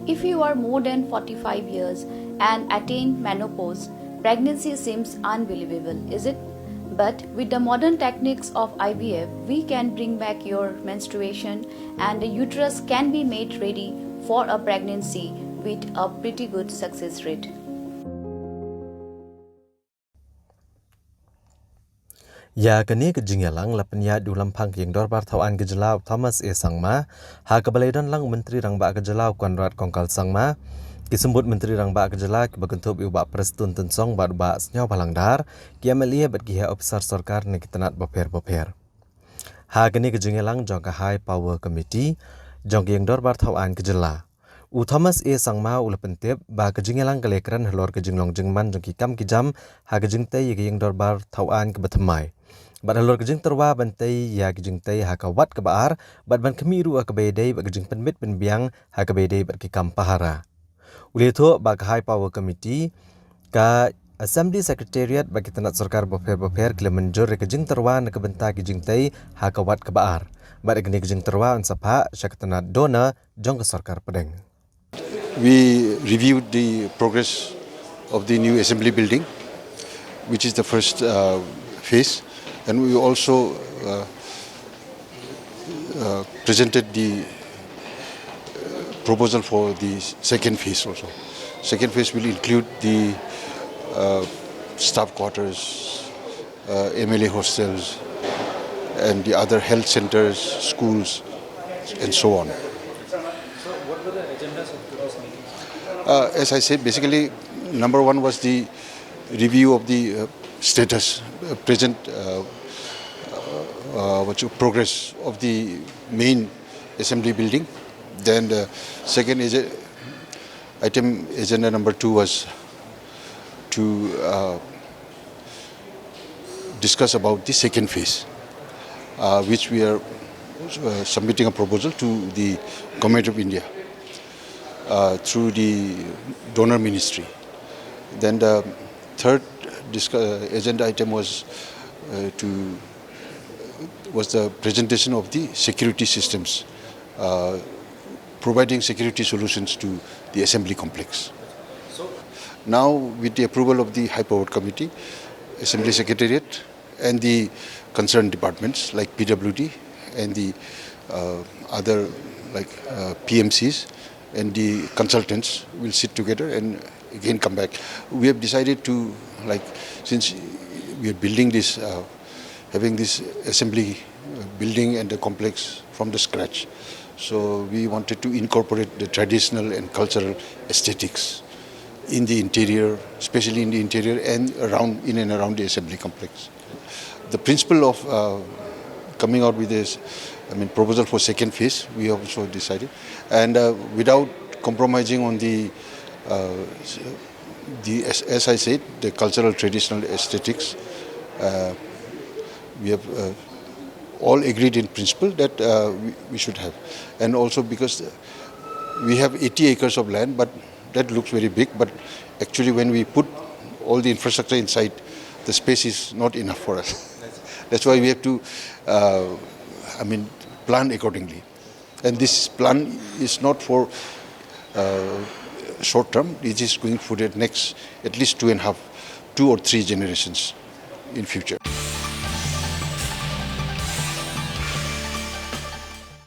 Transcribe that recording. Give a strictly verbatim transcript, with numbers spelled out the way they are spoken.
If you are more than forty-five years and attain menopause, pregnancy seems unbelievable, is it? But with the modern techniques of I V F, we can bring back your menstruation and the uterus can be made ready for a pregnancy with a pretty good success rate. Ïa kane ka jingïalang la pynïaid da u Lamphang ka Ïing Dorbar Thawaiñ ka Jylla u Thomas A Sangma, ha kaba la ïadon lang u Myntri Rangbah ka Jylla u Conrad Kongkal Sangma, ki Symbud Myntri Rangbah ka Jylla kiba kynthup ïa u Bah Prestone Tynsong bad u Bah Sniawbhalang Dhar, ki M L A bad ki heh ophisar sorkar na ki tnat bapher bapher. Ha kane ka jingïalang jong ka High Power Committee jong ka Ïing Dorbar Thawaiñ ka Jylla, u Thomas A Sangma u la pyntip ba ka jingïalang ka la ïakren halor ka jinglong jingman jong ki kam ki jam ha ka jingtei ïa ka Ïing Dorbar Thawaiñ kaba thymmai, bad halor ka jingtyrwa ban tei ïa ka jingtei ha ka wat kaba ar, bad ban khmih ruh ha kaba ïadei bad ka jingpynbit pynbiang ha kaba ïadei bad ki kam pahara. U la ïathuh ba ka High Power Committee, ka Assembly Secretariat bad ki tnat sorkar bapher bapher ki la mynjur ïa ka jingtyrwa na ka bynta ki jingtei ha ka wat kaba ar, bad ïa kane ka jingtyrwa yn sa phah sha ka tnat DoNER jong ka sorkar pdeng. We reviewed the progress of the new assembly building, which is the first uh, phase, and we also uh, uh, presented the proposal for the second phase also. Second phase will include the uh, staff quarters, uh, M L A hostels, and the other health centers, schools, and so on. So, what were the agendas of today's meeting? Uh, as I said, basically, number one was the review of the uh, status, uh, present uh, uh, uh, what you, progress of the main assembly building. Then the second is a, item agenda number two was to uh, discuss about the second phase, uh, which we are uh, submitting a proposal to the Government of India uh, through the DoNER ministry. Then the third discuss, agenda item was uh, to was the presentation of the security systems, uh, providing security solutions to the assembly complex. Now, with the approval of the High Powered Committee, Assembly Secretariat, and the concerned departments like P W D and the uh, other like uh, P M Cs and the consultants will sit together and again come back. We have decided to, like, since we are building this, uh, having this assembly uh, building and the complex from the scratch, so we wanted to incorporate the traditional and cultural aesthetics in the interior, especially in the interior and around, in and around the assembly complex. The principle of uh, coming out with this, I mean, proposal for second phase, we also decided, and uh, without compromising on the, uh, the as, as I said, the cultural traditional aesthetics. Uh, we have uh, all agreed in principle that uh, we, we should have, and also because we have eighty acres of land, but that looks very big, but actually when we put all the infrastructure inside, the space is not enough for us. That's why we have to, uh, I mean, plan accordingly. And this plan is not for uh, short term, it is going for the next at least two and a half, two or three generations in future.